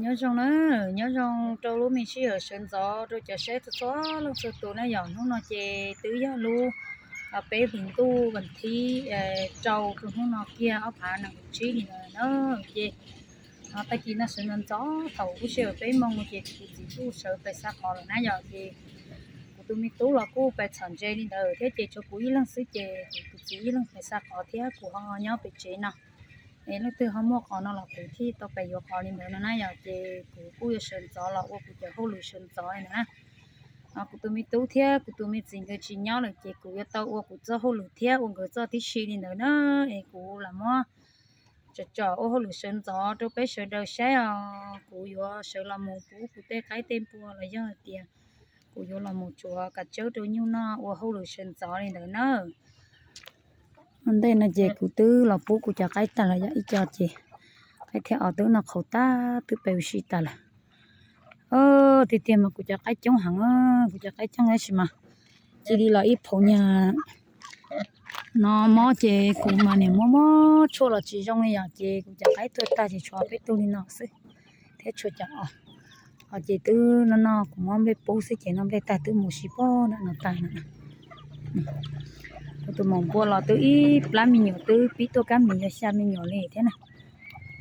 Nyob zoo na, nyob zoo rau lub me sij hawm sawv ntxov rau cov saib txhua txhua leej txhua tus na yom. Hnub no ces twb yog lub peb hlis ntuj vas thib rau rau hnub no kiag ob phav nees nkaum tsib li ntawd na. Ces tag kis no sawv ntxov ntxov thaum lub sij hawm peb moos ces kuv tus txiv kuj sawv pais xa qos lawm na yom. Ces kuv tus me tub los kuj pais txhom ntses li ntawd thiab ces tshuav kuv ib leeg xwb ces kuv tus txiv ib leeg pais xa qos thiab kuv ho nyob pem tsev no. Es leej twg ho muaj qos no los kuv thiaj tau pais yuav qos li ntawd no na yom. Ces kuv kuj yuav sawv ntxov los ua kuv cov hauj lwm sawv ntxov li ntawd na. Kuv tus me tub thiab kuv tus me txiv nkawd tsis nyob lawm ces kuv yuav tau ua kuv txoj hauj lwm thiab ua nkawd txoj tib si li ntawd na. Es kuv lam muab tsom tsom ua hauj lwm sawv ntxov rau peb sawv daws saib os. Kuv yuav sawv los mus pub kuv tej qaib tej npua los yog hais tias kuv yuav los mus tsuav kav tsawb rau nyuj noj ua hauj lwm sawv ntxov li ntawd na. Ua ntej no ces kuv twb los pub kuv cov qaib tag lawm yom, ib co ces qaib thiab os twb noj qhaus tag twb pes ua si tas lawm. Tiag tiag mas kuv cov qaib coob heev, kuv cov qaib coob tab sis mas cia li los ib phaum nyuag no mob ces kuv mas niam muab muab tshuaj los tsis zoo li yom, ces kuv cov qaib tuaj tag ces tshuav peb tug li no xwb thiab tshuav cov os. Os ces twb no no kuv muab nplej pub xwb ces noj nplej tag twb mus sib pab nram no tag na. Kuv tus maum npua los twb ib plab me nyuam twb pib tuaj kab mis yog xya me nyuam li thiab na.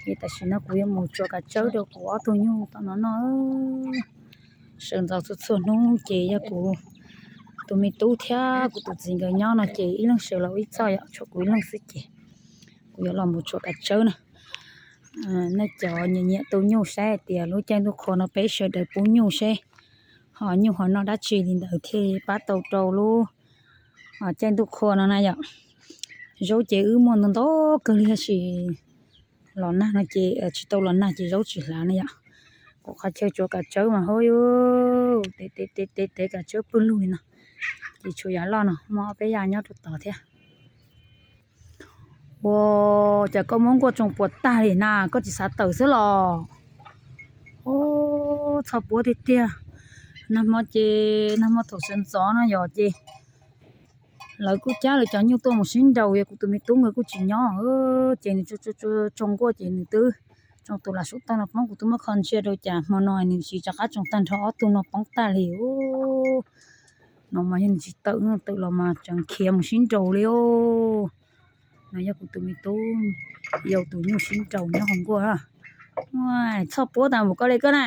Ces tam sim no kuv yuav mus tsuav kav tsawb rau kuv ob tug nyuj tom no noj. Sawv ntxov txhua txhua hnub ces yog kuv tus me tub thiab kuv tus txiv nkawd nyob no ces ib leeg sawv los ua ib txoj yom, tshuav kuv ib leeg xwb ces kuv yuav los mus tsuav kav tsawb na. Nej cov nyiam nyiam tu nyuj saib hais tias lub caij ntuj qhua no peb sawv daws pub nyuj seb ho nyuj ho noj dab tsi li ntawd thiaj pab tau rau lub caij ntuj qhua no na yom. Zaub ces wb muaj ntau ntau kawg li tab sis los nag no ces tsis tau los nag ces zaub tsis hlav na yom. Kuv qhov chaw tsuav kav tsawb mas hauj yus tev tev tev tev kav tsawb pwg lug li no. Ces tshuav yav loj no muaj ob peb yaj nyob rau tod thiab. Ua cas koj muab nkuaj tsoo puas tag li na, koj tsis xav tawm xwb los? Ub, txhoj puab tiag tiag. Nag hmo ces nag hmo thaum sawv ntxov no yom ces lawv kuj cab lawv cov nyuj tuaj mus sib nraus, yog kuv tus me tub nkawd kuj tsis nyob, ces nws tsoo nkuaj ces nws twb tsoo tus lam sub tawg no poob, kuv twb muab kho ntsia rau cas hmo no nws tsis rov qab tsoo tag nrho ob tug no poob tag li. No mas yog nws tsis tawm, tawm los mas tseem khiav mus sib nraus li os. No yog kuv tus me tub yau tus nyuj sib nraus nyob hauv nkuaj. Txhoj puab tas npaum koj li koj na,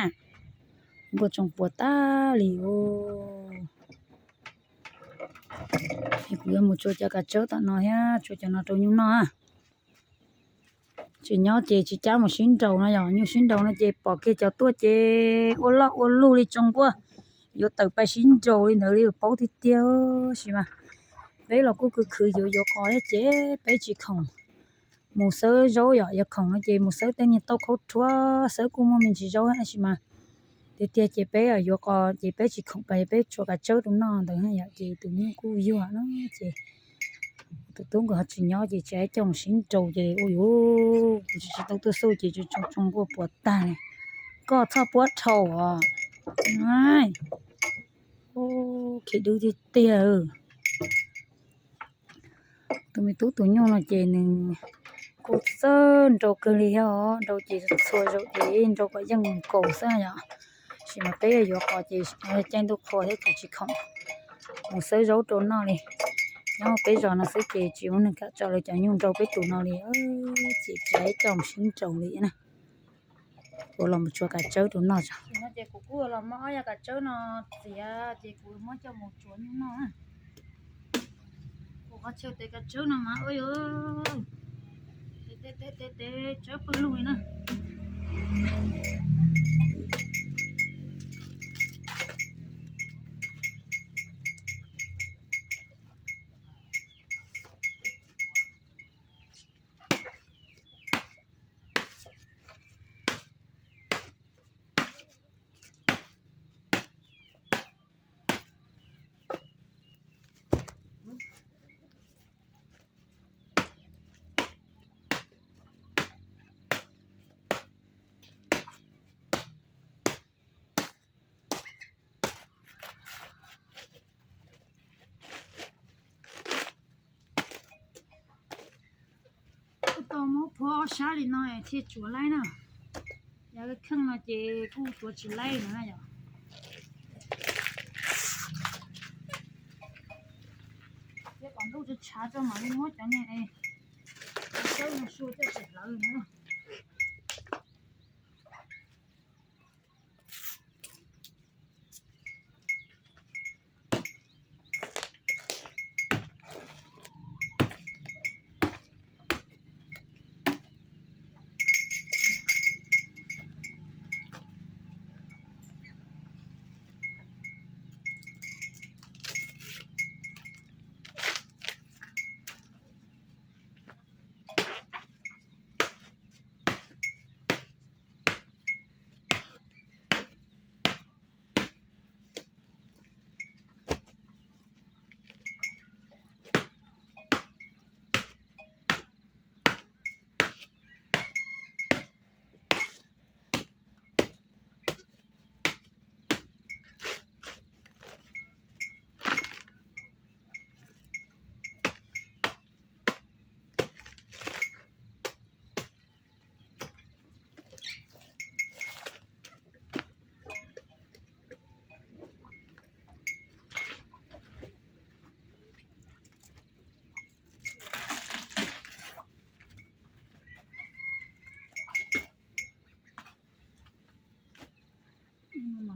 nkuaj tsoo puas tag li os. Kuv yuav mus tsuav cov kav tsawb tom no thiab tsuav cov no rau nyuj noj. Tsis nyob ces tsis cab mus sib nraus no yom, nyuj sib nraus no ces pom kiag cov tuaj ces ua loj ua lug li tsoo nkuaj, yuav tawm pais sib nraus li ntawd li paub tiag tiag. Tab sis mas peb los kuj khwv khwv yuav yuav qos thiab ces peb tsis khoom mus xawb zaub yom, yog khoom no ces mus xawb tej niag tauj khaub rhuab, xawb kuj muaj me ntsis zaub tab sis mas tiag tiag ces peb yuav qos ces peb tsis khoom pais, peb tsuav kav tsawb rau noj ntawd yom, ces tus nyuj kuj yuag no ces tus tub nkawd ho tsis nyob ces tsis coj mus sib nraus ces ua yuav kuv tsis tsis tau tuaj xauj ces tsoo tsoo nkuaj puas tag li. Koj txhob puab dhau os. Khiav dub tiag tiag. Tus me tub tus nyuj no ces nws kuj txawj nraus kawg li thiab os, nraus ces txhua zaus ces nraus kom yeej nkaus xwb yom. Tab sis mas peb yuav qos ces caij ntuj qhua thiab ces tsis khoom mus xawb zaub rau noj li. Nyob peb zos no xwb ces tsis muaj neeg kam tso lawv cov nyuj nraus peb tus no li, ces tsis coj mus sib nraus li na. Kuv los mus tsuav kav tsawb rau noj tso. Ces kuv kuj los muab ob yaj kav tsawb no txiav ces kuv muab coj mus tsuav nyuj noj. Kuv qhov chaw tev kav tsawb no mas ua yuav tev tev tev tsawb pwg lug li na. Kuj tau muab phuab ob sab li no thiaj tsuav laib na. Kheej no ces kuj tuav tsis laib no na yom. Thiab kom ntuj tshav tshav tso mam li muab cov niag, cov xyab no sua coj tsis hlawv na.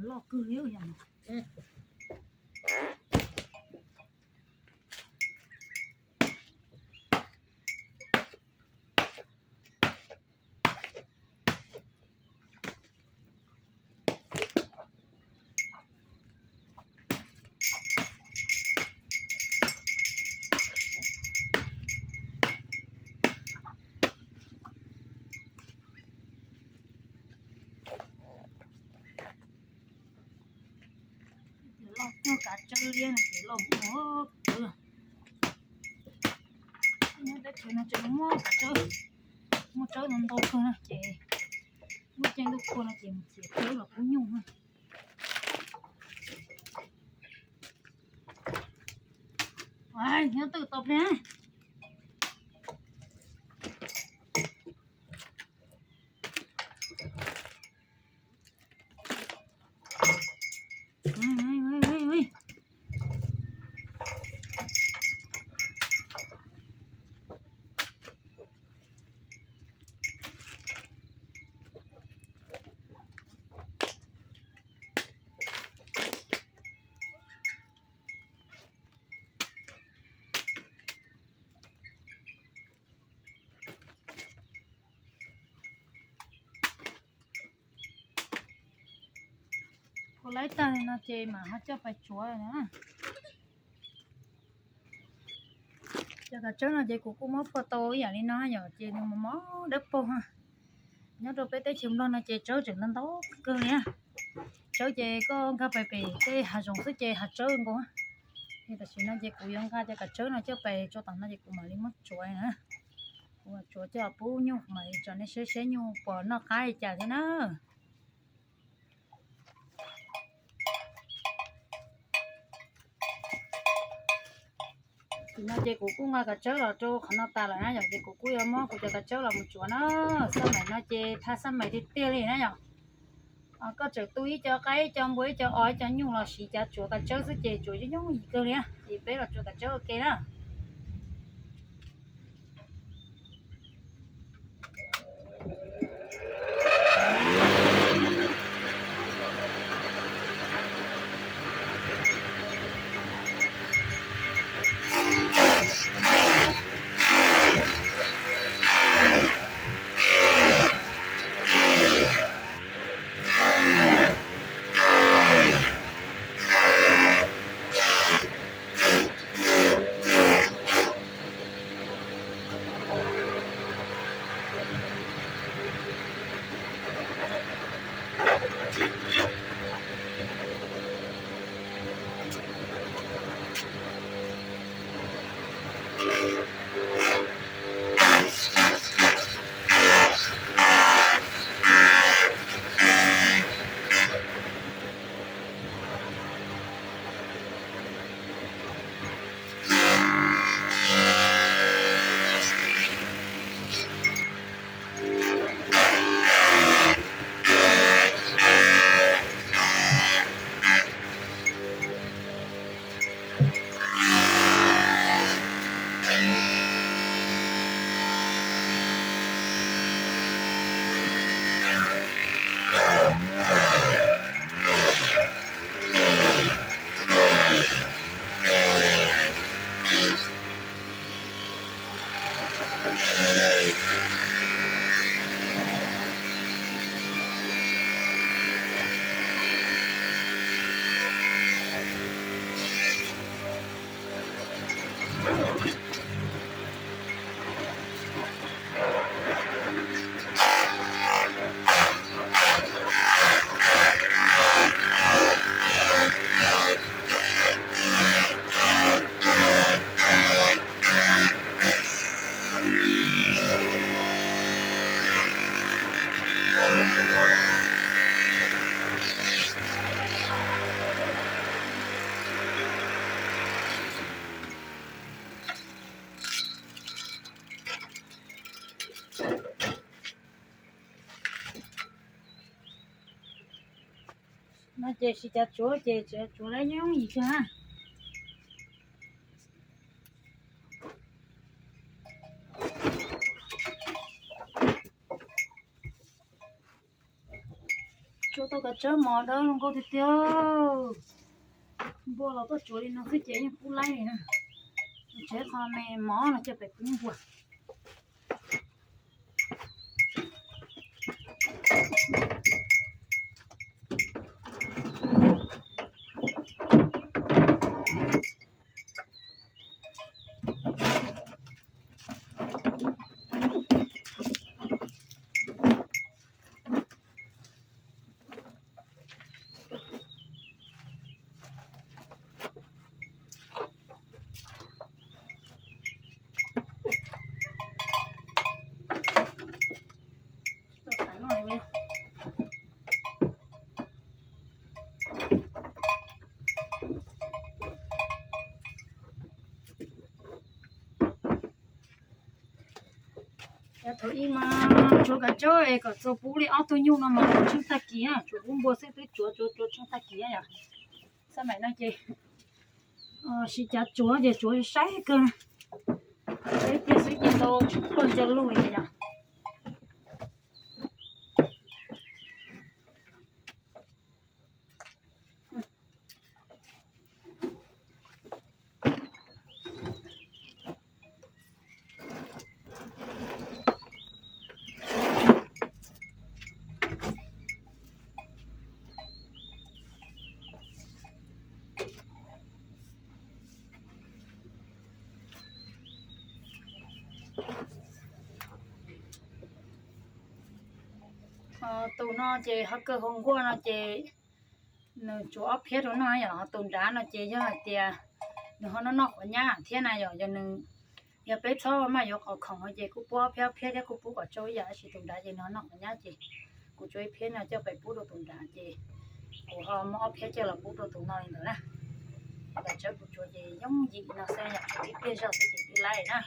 Loj kawg li. Loj cuag kav tsawb liab no ces loj mus ua kawg. Nyob teb chaws no tseem muaj kav tsawb, muaj tsawb ntau ntau kawg na ces lub caij ntuj kua no ces mus txiav tsawb los kub nyuj na. Nyob twj tau pliag. Kuv laib tag li no ces mam ho coj pais tsuav na. Cov kav tsawb no ces kuv kuj muab phua tau ib yam li no yom, ces nws mos mos dawb paug. Nyob rau peb teb chaws Nplog no ces tsawb tseem ntau ntau kawg li. Tsawb ces koj nkag pais pem tej hav zoov xwb ces hav tsawb nkaus. Ces tam sim no ces kuv yuav nqa cov kav tsawb no coj pais tso tom no ces kuv mam li muab tsuav na. Kuv tsuav coj pub nyuj mam li tso nej saib seb nyuj puas noj qab li cas thiab na. Tam sim no ces kuv kuj nqa kav tsawb los rau qhov no tas lawm na yom, ces kuv kuj yuav muab kuv cov kav tsawb los mus tsuav na. Xab maim no ces thaj xab maim tiag tiag li na yom. Koj tseem tu ib co qaib, ib co npua, ib co os, ib co nyuj los siv cav tsuav kav tsawb xwb ces tsuav yooj yooj yim kawg li. Ces peb los tsuav kav tsawb ua ke na. No ces siv cav tsuav ces tsuav lawv yooj yim kawg na. Tsuav tau kav tsawb mov dawb zoo nkauj tiag tiag. Npua los tuaj tsuav li no xwb ces yeej kub laib li na. Tsev qho me mov no coj pem pub npua. Thaum ib mas tsuav kav tsawb es kom txaus pub li ob tug nyuj no mas tsheej tag kis, tsuav pub npua xwb twb tsuav tsuav tsuav tsheej tag kis yom. Xab maim no ces siv cav tsuav ces tsuav saib kawg. Ib pliag xwb ces tau tsheej pawg ntsa lug li yom. Tus no ces ho kawg hau nkuaj no ces nws tsuav ob phiab rau noj yom. Ho tus nrad no ces yog hais tias nws ho noj noj qhuav nyab thiab na yom. Yog nws, yog peb txhob maj yuav qhov khoom no ces kuj pub ob phiab ob phiab thiab kuj pub kom tsau ib yam, tab sis tus nrad ces nws ho noj qhuav nyab ces kuv tsuav ib phiab no coj pem pub rau tus nrad ces kuv ho muab ob phiab coj los pub rau tus no li ntawd na. Kav tsawb kuv tsuav ces yooj yim no xwb yom, ib pliag zog xwb ces twb laib na.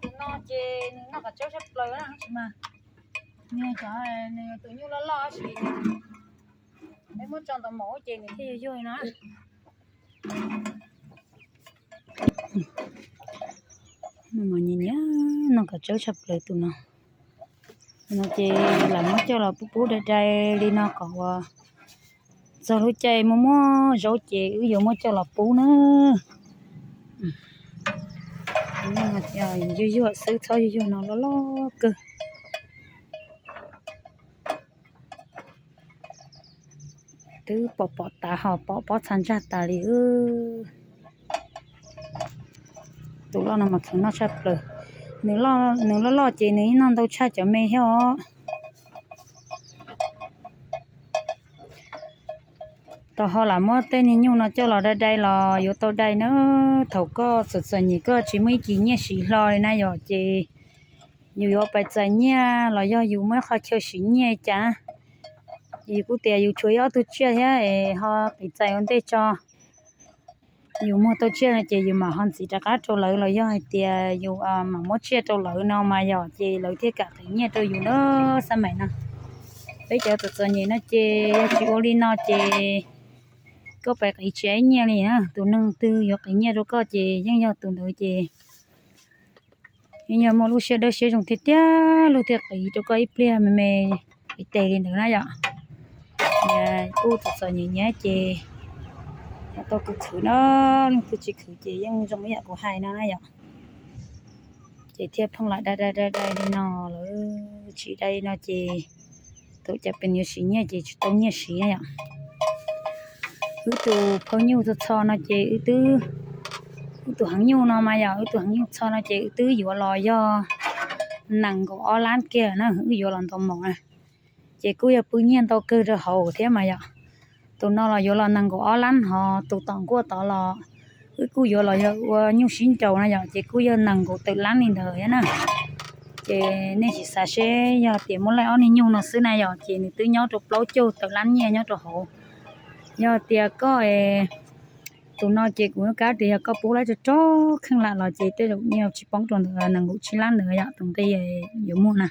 Tus no ces nws noj kav tsawb tshaj plaws na, tab sis mas nws cov, nws tus nyuj loj loj tab sis peb muab tso ntau mus ces nws thiaj yuag yuag no. Nws mas nyiam nyiam noj kav tsawb tshaj plaws tus no. Tus no ces lam muab coj los pub pub dai dai li no kom uas txog lub caij muaj muaj zaub ces wb yuav muab coj los pub na. Yuag yuag xwb, txhob yuag yuag no loj loj kawg. Twb pom pom tas ho pom pob txha ntsag tas li. Tus loj no mas kheev noj tshaj plaws. Nws loj loj ces nws yeej noj ntau tshaj cov me thiab os. Tau ho lam muab tej niag nyuj no coj los dai dai los yuav tau dai na. Thaum koj txom txom nyem koj tsis muaj ib kis nyiaj siv hlo li na yom, ces yus yuav pais txais nyiaj los yog yus muaj ib qho chaw siv nyiaj cas, ces yus kuj tias yus tshuav ib ob tug tsiaj thiab es ho qiv txais ua ntej tso. Yus muag tau tsiaj no ces yus mam ho ntxiv rov qab rau lawv los yog hais tias yus mam muab tsiaj rau lawv no mas yom, ces lawv thiaj kam qiv nyiaj rau yus na. Xab maim no peb cov txom txom nyem no ces yog tsis ua li no ces koj pais qiv tsis tau nyiaj li na. Tus neeg twg yuav qiv nyiaj rau koj ces yeej yog tus ntawd ces yeej yog muaj lub siab dawb siab zoo tiag tiag, lub thiaj qiv rau koj ib pliag me me qiv tes li ntawd na yom. Kuj txom txom nyem nyiam ces yog tau khwv khwv na, leej twg tsis khwv ces yeej zoo ib yam kuv hais no na yom. Ces thiaj pheej lam dai dai dai dai li no, lawv tsis dai li no ces thaum cas pes yuav siv nyiaj ces tsis tau nyiaj siv na yom. Wb tus phau nyuj txho txho no ces wb twb, wb tus heev nyuj no mas yom, wb tus heev nyuj txho no ces wb twb yuav los yog nees nkaum ob lab kiag na, wb yuav los ntau mos na. Ces kuj yog pw nyiaj ntau kawg rau hauv thiab mas yom. Tus no los yuav los nees nkaum ob lab, ho tus tom nkuaj tod los wb kuj yuav los yog ua nyuj sib ncaus na yom, ces kuj yog nees nkaum tawm lab li ntawd thiab na. Ces nej sim xav seb yog tias muaj laij ob niag nyuj no xwb na yom, ces nws twb nyob rau plaub caug tawm lab nyiaj nyob rau hauv. Yog tias koj, tus no ces kuv kav tias yog koj pub lab rog rog kheej lam los ces tej zaum nyiaj tsis poob rau ntawm nees nkaum tsib lab ntawd yom, tus nqi yuav muaj na.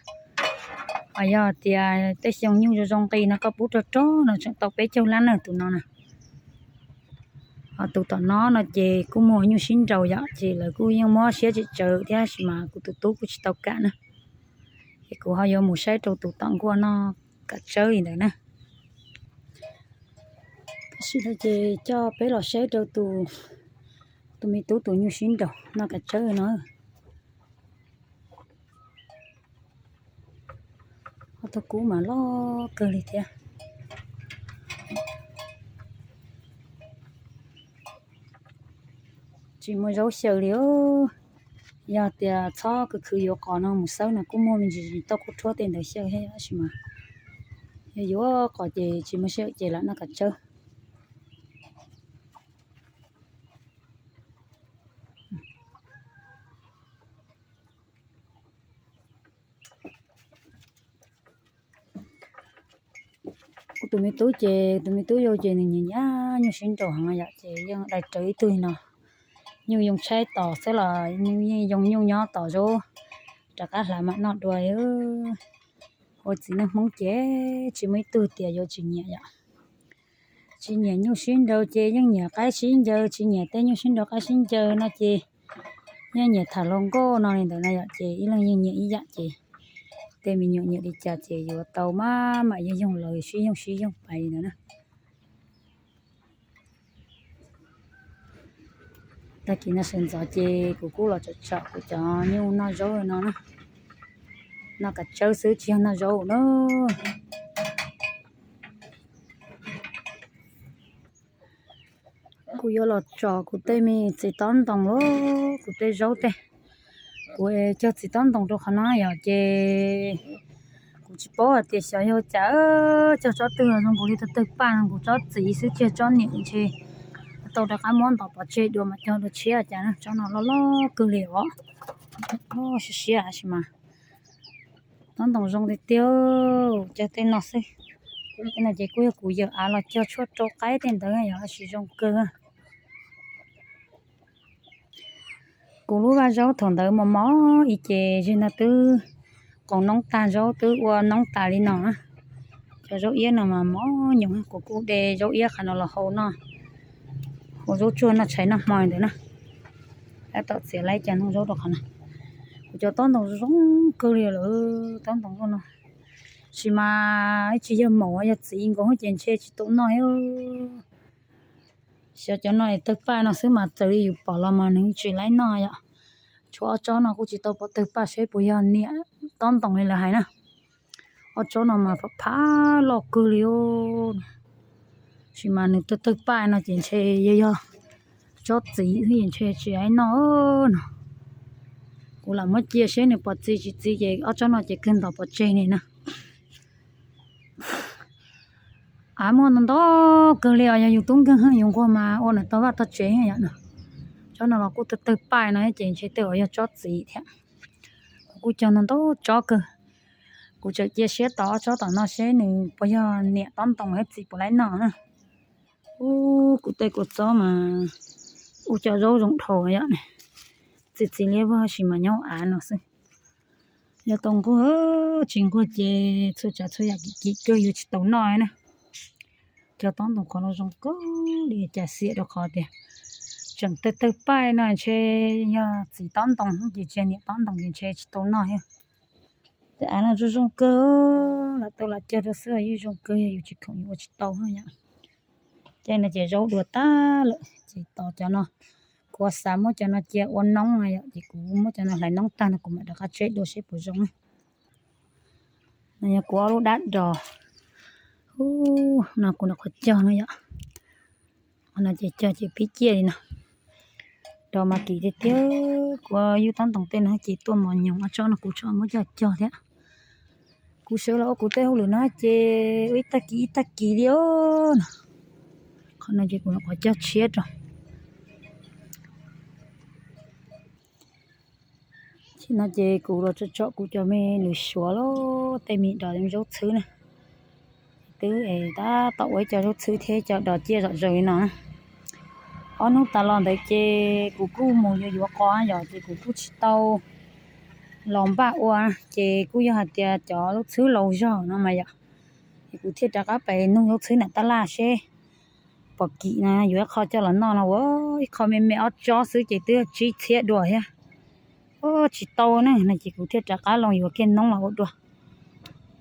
Ho yog tias tej xyoo nyuj zoo zoo nqi no koj pub rog rog no tseem tau peb caug lab na tus no na. Ho tus tom no no ces kuj muaj nyuj sib nraus yom, ces lawv kuj yeej muab siab tsim tsawv thiab tab sis mas kuv tus tub kuj tsis tau kam na. Ces kuv ho yuav mus saib rau tus tom nkuaj noj kav tsawb li ntawd na. Tam sim no ces coj peb los saib rau tus, tus me tub tus nyuj sib nraus noj kav tsawb no. Ob tug kub mas loj kawg li thiab. Tsis muaj zaub xyaw li os. Yog tias txhob khwv khwv yuav qos no mus xawb no kuj muaj me ntsis tauj kub rhuab tej ntawd xyaw thiab tab sis mas yog yuav qos ces tsis muaj sij hawm ces lam noj kav tsawb. Kuv tus me tub ces tus me tub yau ces nws nyiam nyiam nyuj sib nraus heev yom, ces yeej dai rawv ib tug no. Nyuj yoo tshaib tos xwb los nws yeej yoo nyuj nyob tos zaub rov qab hlawv mam noj dua. Ua txiv neej Hmoob ces tsis muaj ib tug tias yuav tsis nyiam yom. Tsis nyiam nyuj sib nraus ces yeej nyiam qaib sib ncaws, tsis nyiam tej nyuj sib nraus qaib sib ncaws no ces yeej nyiam tham hluas nkauj no li ntawd na yom, ces ib leeg yeej nyiam ib yam ces tej me nyuam nyiam li cas ces yuav tau mas mam yoog yoog lawv sib yoog sib yoog pais li ntawd na. Tag kis no sawv ntxov ces kuv kuj los tsom tsom kuv cov nyuj noj zaub no na. Noj kav tsawb xwb tsis yog noj zaub na. Kuv yuav los tsom kuv tej me txiv tob ntoos los kuv tej zaub tej. Kuv cog txiv tob ntoos rau qhov no yom, ces kuv tsis paub hais tias xyov yog cas cog tsob twg zoo nkaus li tawg tawg paj no, kuv tsob txiv xwb, cog tsob niam ntshe tau rov qab muab ntos pov tseg dua mas cog dua tshiab cas na. Tsob no loj loj kawg li os. Siab siab tab sis mas tob ntoos zoo tiag tiag, cog tej no xwb. Tej no ces kuj yog kuv yawm av los cog tshuaj rau qaib tej ntawd yom, tab sis zoo kawg. Kuv lub vaj zaub thaum ntawd mos mos ib ces zig no twb qaus noob tag, zaub twb ua noob tas li no na. Cov zaub iab no mas mos nyoos, kuv kuj de zaub iab qhov no los hau noj, hau zaub tsuag noj tshais noj hmo ntawd na. Tab tom txiav laib cov noog zaub rau qhov no. Kuv cov tob ntoos zoo kawg li lawm, tob ntoos no. Tab sis mas ib tsis yog maum yog txiv nkaus ces ntshe tsis tau noj. Xyov cov no tawg paj no xwb mas txawm li yus pom los mas nws tsis laib noj yom. Tshuav ob tsob no kuj tsis tau pom tawg paj seb puas yog niam tob ntoos li lawv hais na. Ob tsob no mas phav phav loj kawg li os. Tab sis mas nws tawg tawg paj no ces ntshe yog, yog tsob txiv xwb es ntshe tsis laib noj no. Kuv lam muab cia seb nws pom txi tsis txi ces ob tsob no ces kawg ntos pov tseg li na. Av muaj ntau ntau kawg li os, yog yus tub nkeeg yus nquag mas ua nws tau vaj tau tsev yom no. Tsob no los kuj tawg tawg paj no ces ntshe tej zaum yog tsob txiv thiab. Kuv kuj cog ntau ntau tsob kawg. Kuv tseem cia siab tos ob tsob tom no seb nws puas yog niam tob ntoos thiab txiv puas laib noj na. Ub, kuv tej kua txob mas ua cov zaub zoo dhau yom. Txi txiv liab vog tab sis mas nyob av no xwb. Yog tau nquag, tsis nquag ces txhua tsav txhua yam kim kim kawg yuav tsis tau noj na. Cov tob ntoos qhov no zoo kawg li cas xiam rau qhov tias tseem tawg tawg paj no ntshe yog txiv tob ntoos ces tsis yog niam tob ntoos ces ntshe tsis tau noj thiab. Tej av no zoo zoo kawg, lam tau lam cog rau xwb yeej zoo kawg, yog yus tsis khoom yus ua tsis tau yom. Ces no ces zaub dua tag lawm ces tos cov no, kuv xav muab cov no cia ua noob no yom, ces kuv muab cov no hlais noob tag no kuv mam rov qab tseb dua seb puas zoo. No yog kuv ob lub dab dos, no kuv nyuam qhuav cog no yom. Qhov no ces cog ces pib ciaj li no. Dos mas kim tiag tiag, kuv yub tob ntoos tej no ces tuaj mos nyoos, ob tsob no kuv tseem muab coj cog thiab. Kuv sawv los ua kuv tej hauj lwm no ces ua ib tag kis ib tag kis li os no. Qhov no ces kuv nyuam qhuav cog tshiab rau. No ces kuv los tsom tsom kuv cov me lwm suav los tej me dos zaub txhwb na. Twb es tab tom ua ib co zaub txhwb thiab cov dos ciaj zom zaws li no na. Ob hnub tas los ntawd ces kuv kuj mus yuav yuav qos yom, ces kuv kuj tsis tau los npaj ua, ces kuj yog hais tias cov zaub txhwb laus zog no mas yom, ces kuv thiaj rov qab pais nug zaub txhwb nram tab laj seb pom kim no yuav ib qho coj los noj no ua ib qho me me ob tsob xwb ces twb tsib txhiab dua thiab. Tsis tau na no ces kuv thiaj rov qab los yuav kiag noob los ua dua.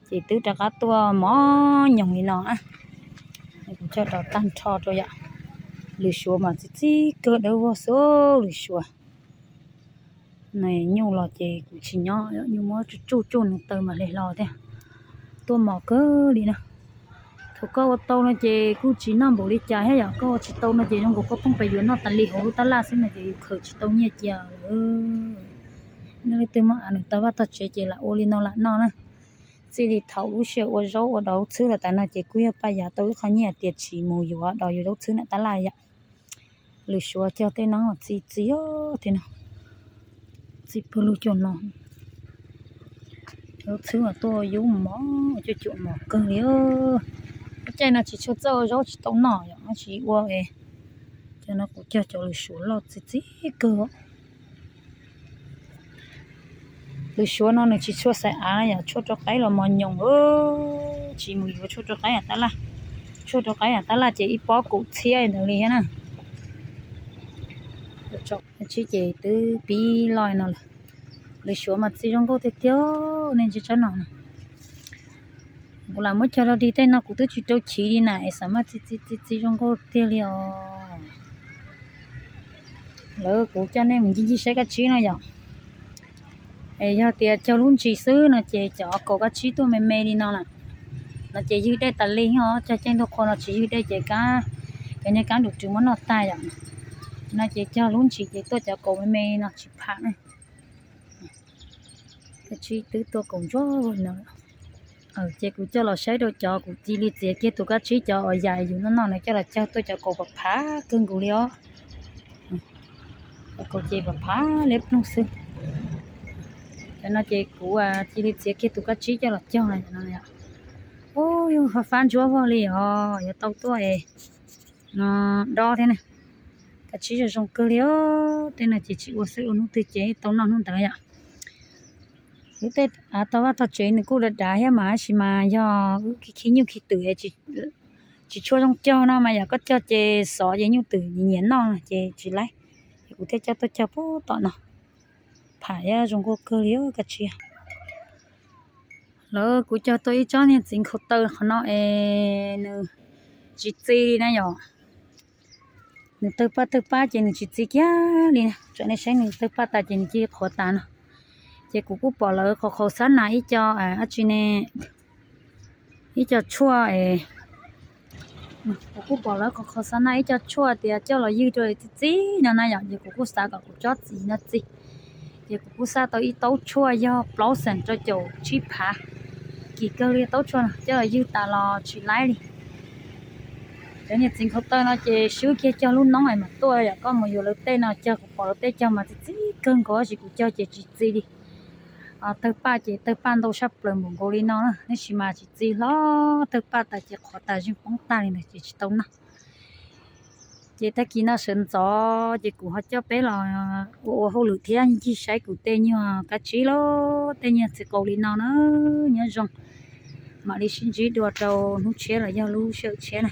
Ces twb rov qab tuaj mos nyoos li no, kuv coj rau tag nrho rau yom. Lwm suav mas txi txib kawg dawb vog xwb lwm suav. Nyuj los ces kuv tsis nyob, nyuj muab tsuj tsuj nws taw mas hle hlo thiab. Tuaj mos kawg li na. Thaum koj ua tau no ces kuj tsis noj npaum li cas thiab yom, koj ua tsis tau no ces zoo nkaus koj pheej pes yuav noj tas li hauv lub tab laj xwb no ces yus khaws tsis tau nyiaj cia lawm. Nej leej twg muaj av nws tau vaj tau tsev ces lam ua li no lam noj na. Txij li thaum lub sij hawm ua zaub ua dos txhwb los tas no ces kuj yog paj yav tau ib qho nyiaj tias tsis mus yuav dos yuav zaub txhwb nram tab laj yom. Lwm suav cog tej no txi txiv thiab no, txi pawg lug cuag no. Zaub txhwb mas tuaj yub mos cuam cuam mos kawg li. Lub caij no tsis tshua txawj ua zaub tsis tau noj yom, tsis ua es cov no kuv cog cov lwm suav loj txi txiv kawg. Lwm suav no nws tsis tshua xaiv av yom, tshuaj rau qaib los mos nyoos, tsis mus yuav tshuaj rau qaib yam tab laj. Tshuaj rau qaib yam tab laj ces ib pob kaum txhiab ntawd li thiab na. Tsob ces twb pib loj no lawm. Lwm suav mas txi zoo nkauj tiag tiag, nej ntsia tsob no. Kuv lam muab cog rau dig tej no kuv twb tsis rau chiv li na es xav mas txi txi txi txi zoo nkauj tiag li os. Lawv kuv coj nej mus ncig ncig saib kab tsib no yom. Es yog tias cog lub ntsis xwb no ces cov kaus kab tsib tuaj me me li no na, no ces ywg dej tas li os, cog ceeb tuaj qhua no tsis ywg dej ces kab, cov niag kab nrum rws muab noj tag yom. No ces cog lub ntsis ces tuaj cov kaus me me li no tsis pham na. Kab tsib twb tuaj kaus ntsuab no. Ces kuv coj los saib rau cov kuv cia li txiav kiag tus kab tsib cov uas yam yus noj noj na coj los cog tuaj cov kaus pam phav kawg nkaus li os. Cov kaus ces pam phav liab ploog xwb. Cov no ces kuv cia li txiav kiag tus kab tsib coj los cog no. Ub, yog fab fab ntsuab vog li os, yuav tau tuaj es dob thiab na. Kab tsib zoo zoo kawg li os, tej no ces tsis ua xwb ua hnub twg ces tau noj hnub ntawd yom. Lub tej av tau vaj tau tsev nws kuj dav dav thiab mas tab sis mas yog wb khi nyuj khi twm tsis tshua zoo cog no mas yog koj cog ces xov ces nyuj twm nyiam noj ces tsis laib. Ces kuv thiaj coj tuaj cog pub tom no. Pham thiab zoo nkauj kawg li kab tsib. Lawv kuv cog tuaj ib tsob niag txiv nkhaus taw qhov no es nws tsis txi li na yom. Nws tawg paj tawg pab ces nws tsis txi kiag li na, tso nej saib nws tawg paj tas ces nws cia li qhuav tas no. Ces kuv kuj pom lawv qhov qhaus xab nas ib co, ab tsi ne, ib co tshuaj, kuv kuj pom lawv qhov qhaus xab nas ib co tshuaj tias coj los ywg rau txi txi no na yom, ces kuv kuj xav kom kuv tsob txiv no txi. Ces kuv kuj xaj tau ib taub tshuaj yog plaub xees rau caum tsib phav. Kim kawg li taub tshuaj no coj los ywg tas los tsis laib li. Cov niag txiv nkhaus taw no ces swb kiag cog lub noob es mas tuaj yom, koj mus yuav lawv tej no cog, kuv pom lawv tej cog mas txi txi kawg nkaus tab sis kuv cog ces tsis txi li. Tawg paj ces tawg paj ntau saj plaws npaum nkaus li no na, tab sis mas tsis txi hlo, tawg paj tas ces qhuav tas zeeg poob tag li ntawd ces tsis tau noj. Ces tag kis no sawv ntxov ces kuv ho coj peb los ua ua hauj lwm thiab ncig saib kuv tej nyuag kab tsib los tej nyuag txiv qaus li no na. Nyob zoo, mam li sib ntsib dua rau hnub tshiab los yog lub sij hawm tshiab na.